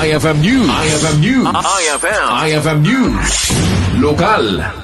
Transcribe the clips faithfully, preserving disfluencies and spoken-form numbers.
I F M News. I F M News. I F M. I F M News. Lokal.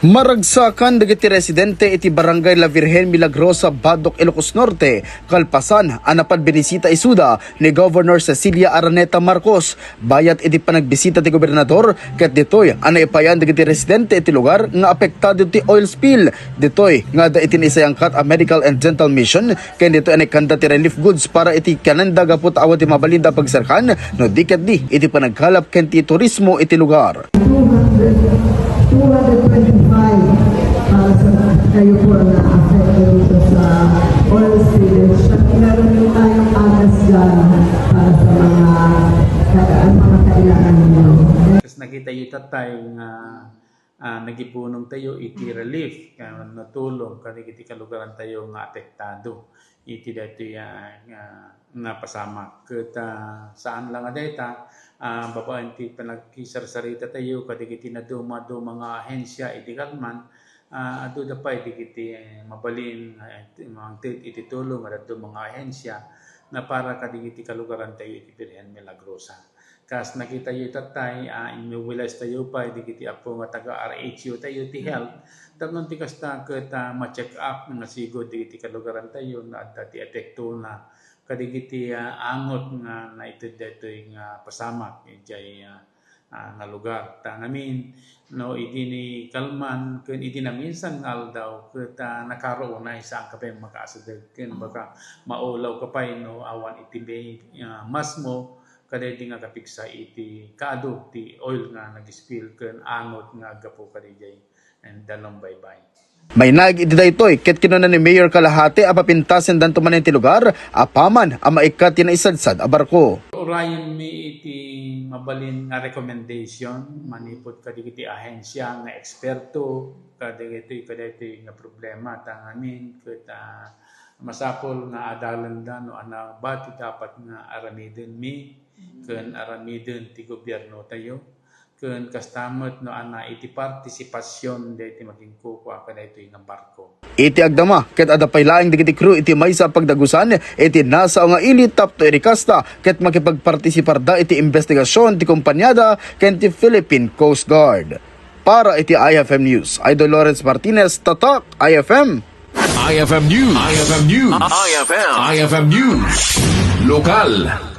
Maragsakan dagiti residente iti Barangay La Virgen Milagrosa, Badoc, Ilocos Norte, kalpasan a napadbinisita isuda ni Governor Cecilia Araneta Marcos. Bayat iti panagbisita ti gobernador, ket ditoy a naipayan dagiti residente iti lugar nga apektado ti oil spill. Ditoy nga adda iti naisayangkat a medical and dental mission, ken ditoy a naikkanda ti relief goods para iti kanenda gapu ta awan ti mabalinda a pagsarkan no di ketdi iti panagkalap ken ti turismo iti lugar. Two hundred, two hundred twenty-five para sa kayo po na affected dito sa oil spillage. At meron din tayong agas dyan para sa mga, ang mga kailangan ninyo. Kas nakita yu tatay nga, ah, nagipunong tayo iti relief, nga natulong kadagiti kalugaran tayo nga apektado iti daytoy, ah, nga, nga pasamak. Ket, ah, saan lang nga dayta, ah, babaen ti panagkisarsarita tayo kadagiti naduma-duma nga ahensya iti Kalman, ah, adu da pay dagiti, eh, mabalin, eh, mangted iti tulong nga dadduma nga ahensya na para kadagiti kalugaran tayo iti Birhen Milagrosa. Kas nakita yu tatay, ah, immobilize tayo pay dagiti apo nga taga R H U tayo ti health. Tapno ti kasta ket, ah, ma-check up nga sigud dagiti kalugaran tayo nga adda ti epektona kadagiti, ah, angot nga naited daytoy nga pasamak idiay, ah, ah, nga lugar. Ta ngamin, no, idi ni Kalman ken idi naminsan nga aldaw ket, ah, nakaruonay, saan ka pay makaasideg ken baka maulaw ka pay no awan iti may, ah, mask mo, kadaydi nga kapigsa iti kaadu ti oil nga nag-spill ken angot nga aggapu kadidiay and Dalong Baybay. Mainag iti daytoy ket kinuna ni Mayor Kalahati a papintasendanto manen ti lugar apaman a maikkat ti naisadsad a barko. Urayenmi iti mabalin nga recommendation manipud kadagiti ahensya nga eksperto kadagitoy, kadagitoy nga problema ta ngamin ket, ah, masapul nga adalenda no a nabati dapat nga aramidenmi ken aramiden ti gobierno tayo, ken kasta met no a na iti partisipasion daytoy makinkukua kadaytoy nga barko. Iti agdama, ket adda pay laeng dagiti crew iti maysa a pagdagusan iti nasao nga ili tapno irikasta ket makipagpartisiparda iti imbestigasion ti kompaniada ken ti Philippine Coast Guard. Para iti I F M News, Idol Lawrence Martinez, Tatak I F M. I F M News. I F M News. I F M. I F M News. Lokal.